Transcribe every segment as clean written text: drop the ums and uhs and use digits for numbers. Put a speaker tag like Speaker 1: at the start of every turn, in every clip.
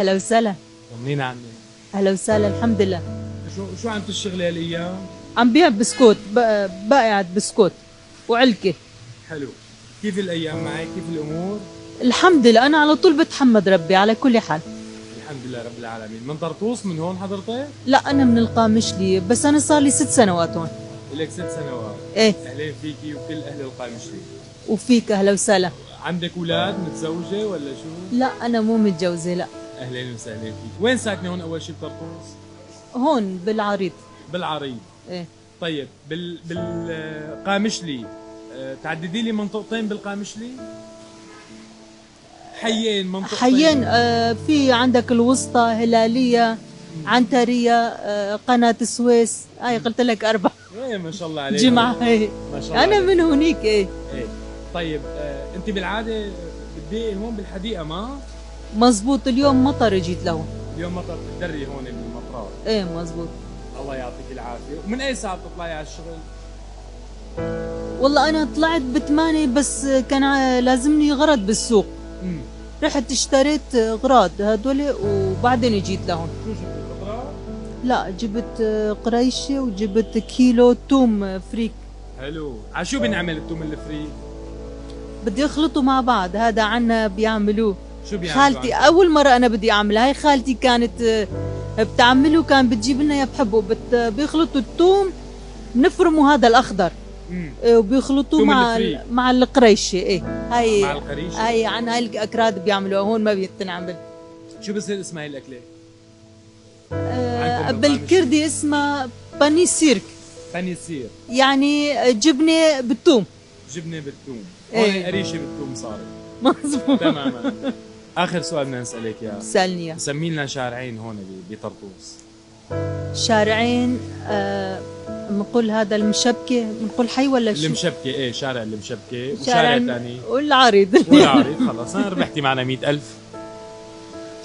Speaker 1: اهلا وسهلا.
Speaker 2: طمنينا عنك.
Speaker 1: اهلا وسهلا، الحمد لله.
Speaker 2: شو عم تشتغلي هالايام؟
Speaker 1: عم بيع بسكوت، بائعة بسكوت وعلكة.
Speaker 2: حلو، كيف الايام معك؟ كيف الامور؟
Speaker 1: الحمد لله، انا على طول بتحمد ربي على كل حال.
Speaker 2: الحمد لله رب العالمين. من طرطوس من هون حضرتك؟
Speaker 1: لا، انا من القامشلي، بس انا صار لي 6 سنوات هون.
Speaker 2: لك 6 سنوات؟
Speaker 1: ايه.
Speaker 2: اهلين فيكي وكل اهل القامشلي.
Speaker 1: وفيك، اهلا وسهلا.
Speaker 2: عندك اولاد؟ متزوجة ولا شو؟
Speaker 1: لا، انا مو متجوزة، لا.
Speaker 2: اهلين وسهلين فيك. وين ساكنة هون اول شيء بطرطوس؟
Speaker 1: هون بالعريض.
Speaker 2: بالعريض.
Speaker 1: ايه.
Speaker 2: طيب، بالقامشلي تعددي لي منطقتين بالقامشلي، حيين، منطقتين.
Speaker 1: حيين، في عندك الوسطى، هلالية، عنترية، قناة السويس، هاي قلت لك أربع.
Speaker 2: ايه، ما شاء الله عليك.
Speaker 1: جمعة هي.
Speaker 2: ما شاء الله
Speaker 1: أنا
Speaker 2: عليك.
Speaker 1: من هونيك، ايه.
Speaker 2: ايه، طيب، انت بالعادة بتبيعي هون بالحديقه، ما؟
Speaker 1: مزبوط، اليوم مطر جيت لهون.
Speaker 2: اليوم مطر، بتدري هون بالمطرات.
Speaker 1: ايه، مزبوط.
Speaker 2: الله يعطيك العافيه. ومن اي ساعة بتطلعي على الشغل؟
Speaker 1: والله أنا طلعت ب8، بس كان لازمني غرض بالسوق. رحت اشتريت اغراض هدول وبعدين جيت لهون.
Speaker 2: شو جبتي؟ خضرة؟
Speaker 1: لا، جبت قريشة وجبت كيلو توم فريك.
Speaker 2: حلو، على شو بنعمل التوم الفريك؟
Speaker 1: بدي اخلطه مع بعض، هذا عنا بيعملوه.
Speaker 2: شو بيعملوا؟
Speaker 1: خالتي.
Speaker 2: عندك؟
Speaker 1: اول مرة انا بدي اعملها، هاي خالتي كانت بتعمله، كان بتجيب لنا اياه، بحبه. بيخلطوا الثوم، بنفرموا هذا الاخضر وبيخلطوه
Speaker 2: توم
Speaker 1: مع
Speaker 2: الفريك.
Speaker 1: مع القريشه، ايه هاي.
Speaker 2: مع القريشه.
Speaker 1: هاي عن هاي الاكراد بيعملوها، هون ما بتنعمل.
Speaker 2: شو بصير اسمها هي الاكلة عندكم؟
Speaker 1: بالكردي اسمها بانيسيرك.
Speaker 2: بانيسير.
Speaker 1: يعني جبنه بالثوم.
Speaker 2: جبنه بالثوم.
Speaker 1: إيه.
Speaker 2: هون قريشه بالثوم صارت.
Speaker 1: مزبوط.
Speaker 2: تماما. اخر سؤال بدنا نسالك اياه.
Speaker 1: سالني إياه.
Speaker 2: سمي لنا شارعين هون بطرطوس.
Speaker 1: شارعين، بنقول هذا المشبكه، بنقول حي ولا شو؟
Speaker 2: المشبكه، ايه، شارع المشبكه وشارع ثاني.
Speaker 1: والعريض.
Speaker 2: والعريض. خلص، أنا ربحتي معنا 100000.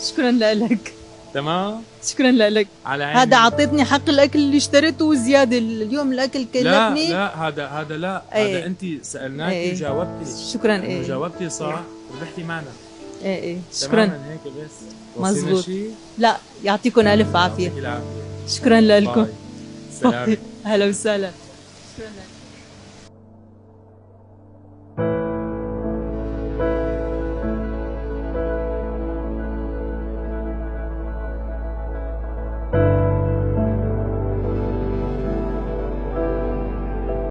Speaker 1: شكرا لك.
Speaker 2: تمام.
Speaker 1: شكرا لك.
Speaker 2: على عيني.
Speaker 1: هذا اعطيتني حق الاكل اللي اشتريته وزياده، اليوم الاكل
Speaker 2: لا.
Speaker 1: كلفني.
Speaker 2: لا، هذا لا.
Speaker 1: إيه.
Speaker 2: هذا انت سالناك وجاوبتي.
Speaker 1: شكرا.
Speaker 2: إنه جاوبتي صح، ربحتي معنا.
Speaker 1: ايه، شكرا.
Speaker 2: تماما، هيك بس. وصينا
Speaker 1: مزبوط.
Speaker 2: شيء؟
Speaker 1: لا، يعطيكم الف عافيه.
Speaker 2: يعطيك العافيه.
Speaker 1: شكرا لكم.
Speaker 2: bye. سلام.
Speaker 1: اهلا وسهلا، شكرا لك.